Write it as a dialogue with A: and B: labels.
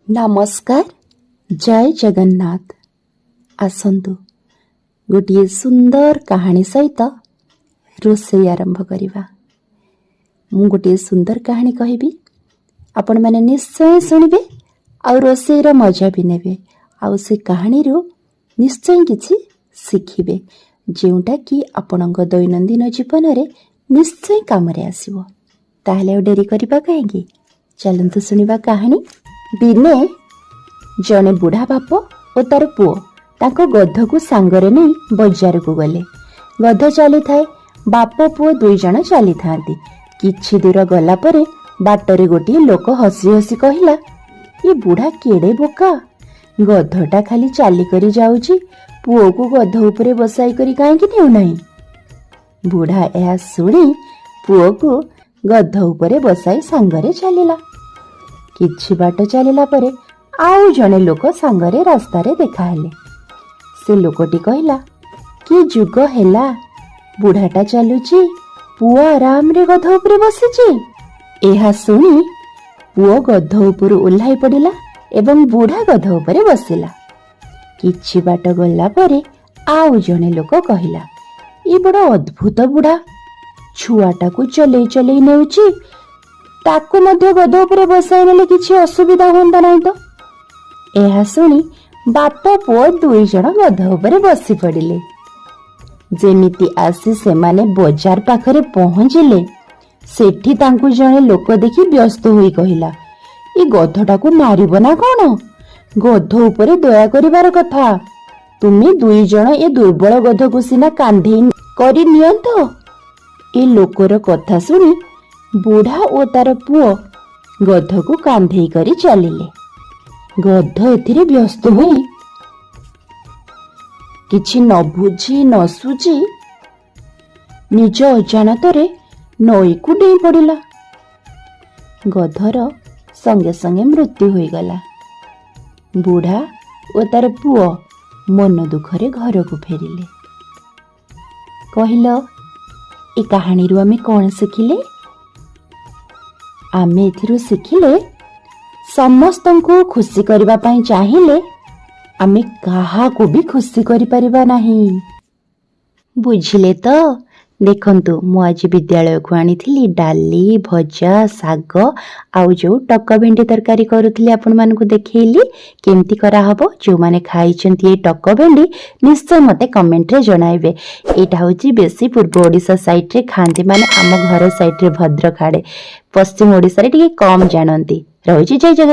A: ନମସ୍କାର, ଜୟ ଜଗନ୍ନାଥ। ଆସନ୍ତୁ, ଗୋଟିଏ ସୁନ୍ଦର କାହାଣୀ ସହିତ ରୋଷେଇ ଆରମ୍ଭ କରିବା। ମୁଁ ଗୋଟିଏ ସୁନ୍ଦର କାହାଣୀ କହିବି, ଆପଣମାନେ ନିଶ୍ଚୟ ଶୁଣିବେ ଆଉ ରୋଷେଇର ମଜା ବି ନେବେ ଆଉ ସେ କାହାଣୀରୁ ନିଶ୍ଚୟ କିଛି ଶିଖିବେ, ଯେଉଁଟାକି ଆପଣଙ୍କ ଦୈନନ୍ଦିନ ଜୀବନରେ ନିଶ୍ଚୟ କାମରେ ଆସିବ। ତାହେଲେ ଆଉ ଡେରି କରିବା କାହିଁକି? ଚାଲନ୍ତୁ ଶୁଣିବା କାହାଣୀ। ଦିନେ ଜଣେ ବୁଢ଼ା ବାପ ଓ ତାର ପୁଅ ତାଙ୍କ ଗଧକୁ ସାଙ୍ଗରେ ନେଇ ବଜାରକୁ ଗଲେ। ଗଧ ଚାଲିଥାଏ, ବାପ ପୁଅ 2 ଜଣ ଚାଲିଥାନ୍ତି। କିଛି ଦୂର ଗଲା ପରେ ବାଟରେ ଗୋଟିଏ ଲୋକ ହସି ହସି କହିଲା, "ଏ ବୁଢ଼ା କେଡ଼େ ବୋକା! ଗଧଟା ଖାଲି ଚାଲିକରି ଯାଉଛି, ପୁଅକୁ ଗଧ ଉପରେ ବସାଇ କରି କାହିଁକି ନେଉନାହିଁ?" ବୁଢ଼ା ଏହା ଶୁଣି ପୁଅକୁ ଗଧ ଉପରେ ବସାଇ ସାଙ୍ଗରେ ଚାଲିଲା। କିଛି ବାଟ ଚାଲିଲା ପରେ ଆଉ ଜଣେ ଲୋକ ସାଙ୍ଗରେ ରାସ୍ତାରେ ଦେଖାହେଲେ। ସେ ଲୋକଟି କହିଲା, "କି ଯୁଗ ହେଲା! ବୁଢ଼ାଟା ଚାଲୁଛି, ପୁଅ ଆରାମରେ ଗଧ ଉପରେ ବସିଛି।" ଏହା ଶୁଣି ପୁଅ ଗଧ ଉପରୁ ଓହ୍ଲାଇ ପଡ଼ିଲା ଏବଂ ବୁଢ଼ା ଗଧ ଉପରେ ବସିଲା। କିଛି ବାଟ ଗଲା ପରେ ଆଉ ଜଣେ ଲୋକ କହିଲା, "ଏ ବଡ଼ ଅଦ୍ଭୁତ ବୁଢ଼ା! ଛୁଆଟାକୁ ଚଲେଇ ଚଲେଇ ନେଉଛି, ତାକୁ ମଧ୍ୟ ଗଧ ଉପରେ ବସାଇ ନେଲେ କିଛି ଅସୁବିଧା ହୁଅନ୍ତା ନାହିଁ ତ?" ଏହା ଶୁଣି ବାପ ପୁଅ 2 ଜଣ ଗଧ ଉପରେ ବସି ପଡ଼ିଲେ। ଯେମିତି ଆସି ସେମାନେ ବଜାର ପାଖରେ ପହଞ୍ଚିଲେ, ସେଠି ତାଙ୍କୁ ଜଣେ ଲୋକ ଦେଖି ବ୍ୟସ୍ତ ହୋଇ କହିଲା, "ଏ ଗଧଟାକୁ ମାରିବ ନା କଣ? ଗଧ ଉପରେ ଦୟା କରିବାର କଥା। ତୁମେ 2 ଜଣ ଏ ଦୁର୍ବଳ ଗଧକୁ ସିନା କାନ୍ଧେଇ କରି ନିଅନ୍ତ।" ଏ ଲୋକର କଥା ଶୁଣି ବୁଢ଼ା ଓ ତାର ପୁଅ ଗଧକୁ କାନ୍ଧେଇ କରି ଚାଲିଲେ। ଗଧ ଏଥିରେ ବ୍ୟସ୍ତ ହୋଇ କିଛି ନ ବୁଝି ନ ସୁଝି ନିଜ ଅଜାଣତରେ ନଈକୁ ଡେଇଁ ପଡ଼ିଲା। ଗଧର ସଙ୍ଗେ ସଙ୍ଗେ ମୃତ୍ୟୁ ହୋଇଗଲା। ବୁଢ଼ା ଓ ତାର ପୁଅ ମନ ଦୁଃଖରେ ଘରକୁ ଫେରିଲେ। କହିଲ, ଏ କାହାଣୀରୁ ଆମେ କ'ଣ ଶିଖିଲେ? ଆମେ ଏଥିରୁ ଶିଖିଲେ, ସମସ୍ତଙ୍କୁ ଖୁସି କରିବା ପାଇଁ ଚାହିଁଲେ ଆମେ କାହାକୁ ବି ଖୁସି କରିପାରିବା ନାହିଁ। ବୁଝିଲେ ତ? ଦେଖନ୍ତୁ, ମୁଁ ଆଜି ବିଦ୍ୟାଳୟକୁ ଆଣିଥିଲି ଡାଲି, ଭଜା, ଶାଗ ଆଉ ଯେଉଁ ଟକ ଭେଣ୍ଡି ତରକାରୀ କରୁଥିଲି, ଆପଣମାନଙ୍କୁ ଦେଖେଇଲି କେମିତି କରାହବ। ଯେଉଁମାନେ ଖାଇଛନ୍ତି ଏଇ ଟକ ଭେଣ୍ଡି, ନିଶ୍ଚୟ ମୋତେ କମେଣ୍ଟରେ ଜଣାଇବେ। ଏଇଟା ହେଉଛି ବେଶୀ ପୂର୍ବ ଓଡ଼ିଶା ସାଇଡ଼ରେ ଖାଆନ୍ତି, ମାନେ ଆମ ଘର ସାଇଡ଼ରେ, ଭଦ୍ରକ ଆଡ଼େ। ପଶ୍ଚିମ ଓଡ଼ିଶାରେ ଟିକେ କମ୍ ଜାଣନ୍ତି। ରହୁଛି, ଜୟ ଜଗନ୍ନାଥ।